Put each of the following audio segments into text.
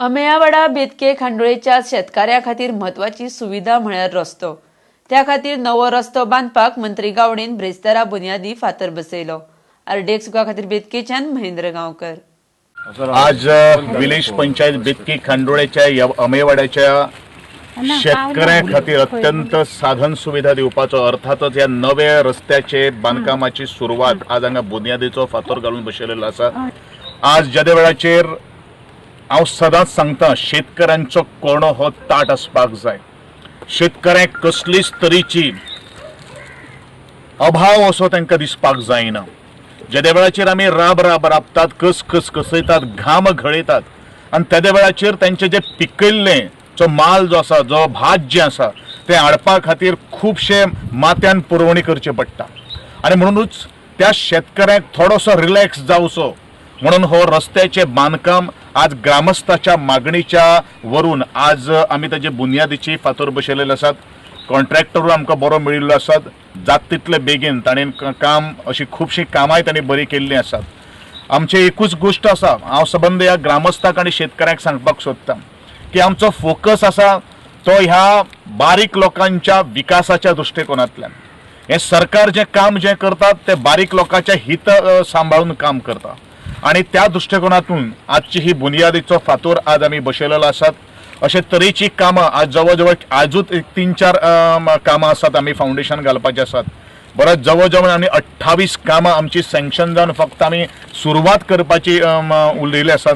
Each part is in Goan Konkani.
अमेयावाडा बेतके खांडोळेच्या शेतकाऱ्यां खातीर म्हत्वाची सुविधा म्हळ्यार रस्तो. त्या खातीर नवो रस्तो बांदपाक मंत्री गावडेन ब्रेस्तारा बुन्यादी फातर बसयलो. आरडीएक्स सुखा खातीर बेतकेच्यान महेंद्र गांवकर. आज विलेज पंचायत बेतकी खांडोळेच्या अमेवाड्याच्या शेतकऱ्यां खातीर अत्यंत साधन सुविधा दिवपाचो, अर्थातच ह्या नव्या रस्त्याचे बांदकामाची सुरवात आज हांगा बुन्यादीचो फातर घालून बसयलेलो आसा. आज जेदे वेळाचेर हांव सदांच सांगता, शेतकऱ्यांचो कोणो हो ताट आसपाक जाय. शेतकऱ्यांक कसलीच तरेची अभाव असो तांकां दिसपाक जायना. जेदे वेळाचेर आमी राब राब राबतात, कस कस कसयतात, घाम घळयतात आनी तेदे वेळाचेर तेंचे जे पिकयल्लें जो माल जो आसा, जो भात जें आसा, तें हाडपा खातीर खुबशे माथ्यान पुरवणी करची पडटा. आनी म्हणुनूच त्या शेतकऱ्यांक थोडोसो रिलॅक्स जावचो म्हणून हो रस्त्याचें बांदकाम आज ग्रामस्थाच्या मागणीच्या वरून आज आमी ताजे बुन्यादीची फातर बसयलेले आसात. कॉन्ट्रॅक्टरूय आमकां बरो मेळिल्लो आसात. जात तितले बेगीन ताणें काम, अशी खुबशीं कामांय ताणें बरीं केल्लीं आसात. आमची एकूच गोश्ट आसा, हांव सबंद ह्या ग्रामस्थाक आनी शेतकऱ्यांक सांगपाक सोदतां की आमचो फोकस आसा तो ह्या बारीक लोकांच्या विकासाच्या दृश्टिकोनांतल्यान. हें सरकार जें काम जें करतात तें बारीक लोकांचें हित सांबाळून काम करता आनी त्या दृश्टिकोनातून आजची ही बुनियादीचो फातोर आज आमी बसयलेलो आसात. अशे तरेची कामां आज जवळ जवळ आजूच एक तीन चार कामां आसात, आमी फावंडेशन घालपाची आसात. बरं, जवळ जवळ आमी 28 कामां आमची सँक्शन जावन फक्त आमी सुरवात करपाची उरलेली आसात.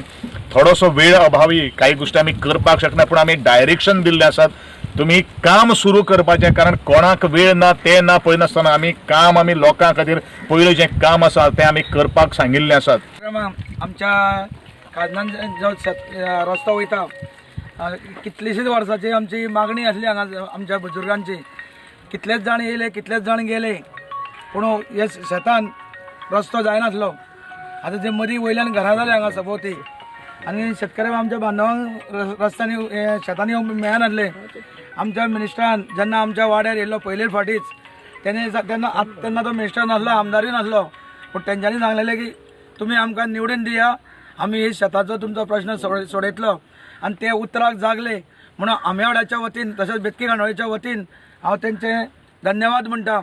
थोडोसो वेळ अभावी काही गोश्टी आमी करपाक शकना, पूण आमी डायरेक्शन दिल्लें आसात, तुमी काम सुरू करपाचें, कारण कोणाक वेळ ना तें ना पळयनासतना आमी काम आमी लोकां खातीर पयलें जें काम आसा तें आमी करपाक सांगिल्लें आसात. आमच्या खाजनान जो शेत रस्तो वयता, कितलीशीच वर्सांची आमची मागणी आसली हांगा आमच्या बुजुर्गांची. कितलेच जाण येयले, कितलेच जाण गेले, पूण हे शेतान रस्तो जायनासलो. आतां जे मदीं वयल्यान घरां जाली हांगा सभोवती आनी शेतकरी आमच्या बांधवांक रस्त्यांनी शेतांनी येवंक मेळनासले. आमच्या मिनिस्टरान जेन्ना आमच्या वाड्यार येयल्लो पयले फावटीच तेणे तेन्ना तेन्ना तो मिनिस्टर नासलो, आमदारूय नासलो, पूण तेंच्यांनी सांगलेलें की तुमी आमकां निवडून दिया, आमी हे शेताचो तुमचो प्रश्न सोडयतलो. आनी ते उतराक जागले म्हणून आंबेवाड्याच्या वतीन तशेंच बेतकी खांडोळेच्या वतीन हांव तेंचे धन्यवाद म्हणटा.